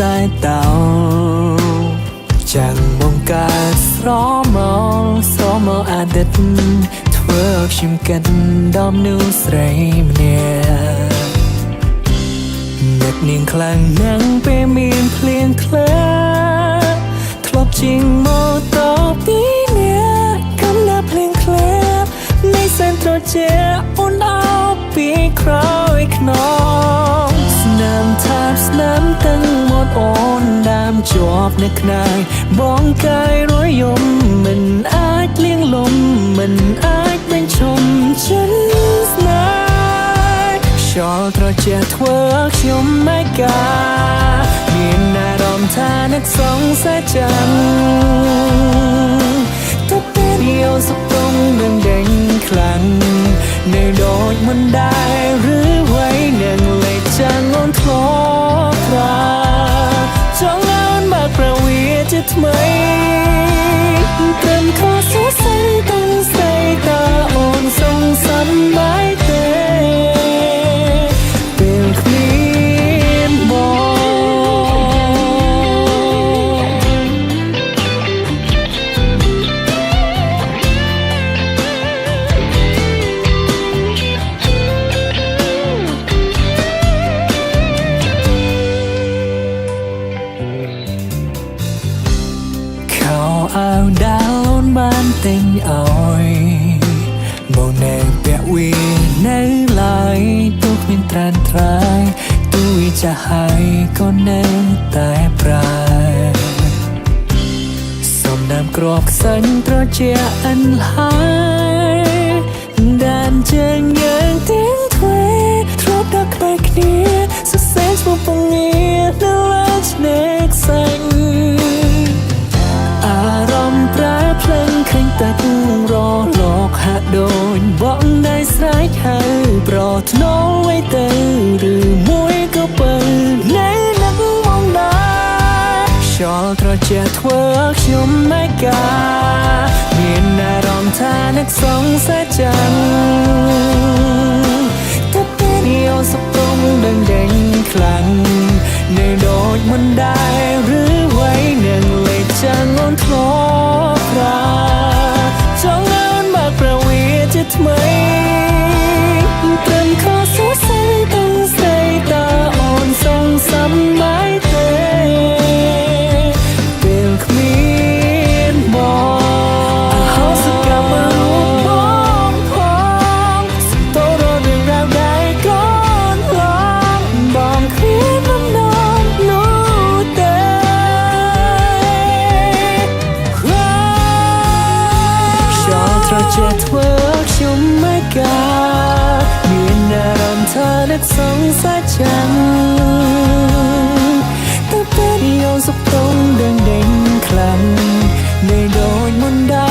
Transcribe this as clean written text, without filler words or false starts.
តែតោចាំងបងកើតស្រមោលស្រមោលអតីតធ្វើឲ្យខ្ញុំគិតដល់មនុស្សស្រីម្នាក់នឹកនាងខ្លាំងណាស់ពេលមានភ្លៀងធ្លាក់ធ្លាប់ជិះម៉ូតូពីរនាក់កំណាភ្លៀងធ្លាក់នៃសែនត្រជាក់អូនអោបពីក្រោយខ្នងស្នាមថើបស្នាមទាំងមាត់អូនដើមជាប់នៅខ្នើយបងកាយរយំមិនអាចលៀងលំមិនអាចបញ្ឈុំចិនស្នេហ៍ខ្យល់ត្រជាក់ធ្វើឲ្យខ្ញុំឯកាមានអារម្មណ៍ថានឹកសង្ស័យចាំងតែពេលយោសុខងនឹងដេញខ្លាំងនៅដូចមិនដែរឬអ្វីនឹងលេចចាំងអូនធ្លាប់ត្រាចង់ឲ្យអូនបើកប្រវាជាថ្មីត្រឹមខសរសៃទាំងស្រីតើអូនសងសំបាយទេពេលគ្មានបង ខោអាវដែលអូនបានទិញឲ្យមកនៅពាក់វានៅឡើយទោះគ្មានត្រានត្រាយទោះវាចាស់ហើយក៏នៅតែប្រើសំណាមក្របខ្សាញ់ត្រជាក់អិនហើយដានជើងយើងទាំងទ្វេធ្លាប់ដល់ក្បែរគ្នាសរសេរឈ្មោះពងងារនៅលើឆ្នេរខ្សាញ់ អារម្មណ៍ប្រែភ្លឹងឃើញទឹករលកហាក់ដូចបងដៃស្រែកហៅប្រថ្នូរໄວទៅឬមួយក៏ពៅនៅនឹកមកដែរខ្យល់ត្រជាក់ធ្វើឲ្យខ្ញុំឯកាមានអារម្មណ៍ថានឹកសង្ស័យចាំងតែពេលយោសុខងដឹងដេញខ្លាំងនៅដូចមិនដែរឬអ្វីនឹងលេចចាំងអូនធ្លាប់ត្រាចង់ឲ្យអូនបើកប្រវាជាថ្មីត្រឹមខសរសៃទាំងស្រីតើអូនសងសំបាយទេពេលគ្មានបងអហោសកម្មរូបបងផងសំទោររឿងរ៉ាវដែលកូនឡងបងគ្មានបំណងនោះទេ ខ្យល់ត្រជាក់ធ្វើឲ្យខ្ញុំឯកាមានអារម្មណ៍ថានឹកសង្ស័យចាំងតែពេលយោសុខត្រង់ដឹងដេញខ្លាំងនៅដូចមុនដែរ